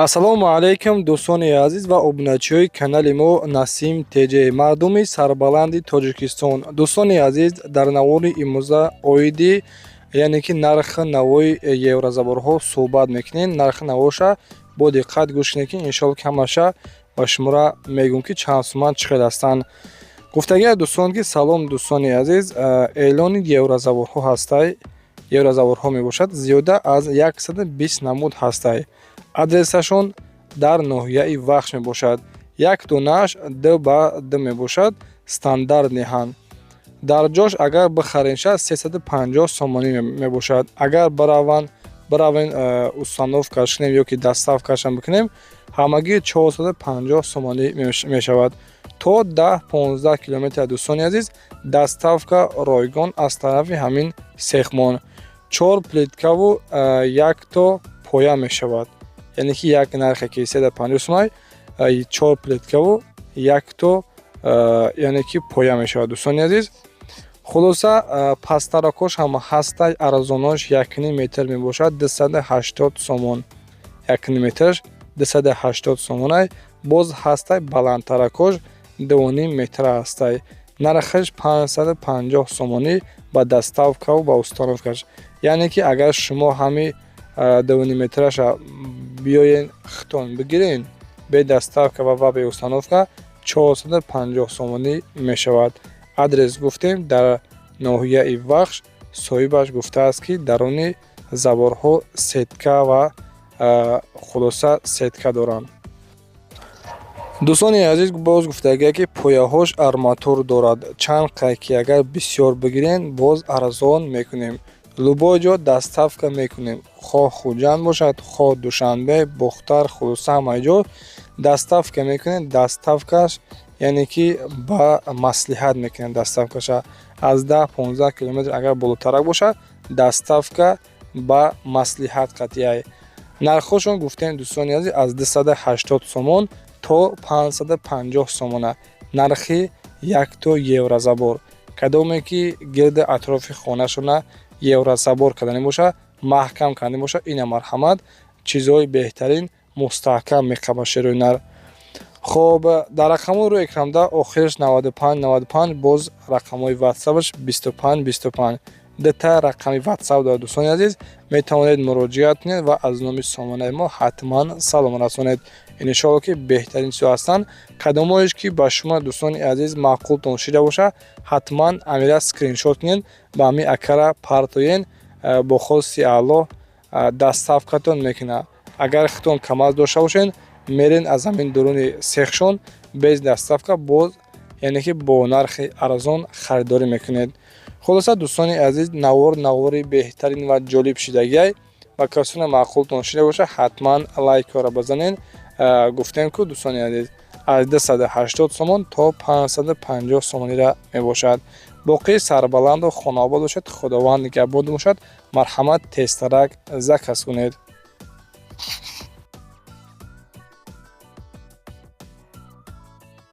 Ассалому алайкум, дӯстони азиз ва обуначиҳои канали мо Насим ТЖ, мардуми сарбаланди Тоҷикистон. Дӯстони азиз, дар навори имрӯза оиди, яъне ки, нархи навои еврозаборҳо суҳбат мекунем. Нархи навоша бо диққат гӯш кунед, ки иншоалло ки ҳамаша ба шуморо мегӯм, ки чанд суман, чӣ хел ҳастанд. Гуфтагия, дӯстон, ки салом, дӯстони азиз, эълони еврозаборҳо ҳастай, еврозаборҳо мебошад, зиёда аз 120 намуд ҳастай. Адресашон дар ноҳияи Вахш мебошад. Як донааш 2 ба 2 мебошад, стандартный ҳанд. Дар ҷош агар бихаренша, 350 сомонӣ мебошад. Агар бараванд, биравен, установкаш кунем ё ки доставкашам бикунем, ҳамагӣ 450 сомонӣ мешавад. То 10-15 километр, дӯстони азиз, доставка ройгон аз тарафи ҳамин сехмон. Чор плиткаву якто поя мешавад, яъне ки як нархе ки 350 сомай, чор плиткаву якто, яъне ки, поя мешавад, дӯстони азиз. Хулоса, пасттаракош ҳам ҳастай, арзонош 1,5 метр мебошад, 280 сомон. 1,5 метраш 280 сомонай. Боз ҳастай баландтаракош, 2,5 метра ҳастай, нархаш 550 сомонӣ ба доставкаву ба установкаш. Яъне ки агар шумо ҳами 2,5 метраша биёен, хитон бигирен, бе доставка ва бе установка 450 сомонӣ мешавад. Адрес гуфтем, дар ноҳияи Вахш. Соҳибаш гуфтааст, ки даруни заборҳо сетка ва, хулоса, сетка доранд. Дӯстони азиз, боз гуфтагия, ки пояҳош арматур дорад. Чанд қай ки агар бисёр бигирен, боз арзон мекунем. Любой ҷо доставка мекунем, хоҳ Хуҷанд бошад, хоҳ Душанбе, Бохтар, хулоса, ҳамаи ҷо доставка мекунем. Доставкаш, яъне ки, ба маслиҳат мекунем доставкаша. Аз 10-15 километр агар болотарак бошад, доставка ба маслиҳат қатъияй. Нархҳошон гуфтем, дӯстони азиз, аз 280 сомон то 550 сомона нархи якто еврозабор. Кадоме ки гирди атрофи хонашона еврозабор кардани бошад, маҳкам кардани бошад, ина, марҳамат, чизҳои беҳтарин, мустаҳкам меқабад шерои нар. Хоб, дар рақамҳои рӯи экранда охираш 95 95, боз рақамҳои ватсапаш 25 25, дута рақами ватсап дорад. Дӯстони азиз, метавонед муроҷиат кунед ва аз номи сомонаи мо ҳатман салом расонед. Иншоалло ки беҳтарин чизҳо ҳастанд. Кадомҳоеш ки ба шумо, дӯстони азиз, маъқултон шида бошад, ҳатман амира скриншот кунед, ба ҳамин акара партоен, бо хости Аллоҳ доставкатон мекунад. Агар худтон КамАЗ дошта бошед, мерен аз ҳамин дуруни сехшон без доставка боз, яъне ки, бо нархи арзон харидорӣ мекунед. Хулоса, дӯстони азиз, навор навори беҳтарин ва ҷолиб шидагиай. Ба касоне маъқултон шида бошад, ҳатман лайкҳоро бизанед. Гуфтем ку, дӯстони азиз, аз 280 сомон то 550 сомонира мебошад. Боқӣ сарбаланду хонаобод бошед, Худованд нигаҳбон бошад. Марҳамат, тезтарак заказ кунед.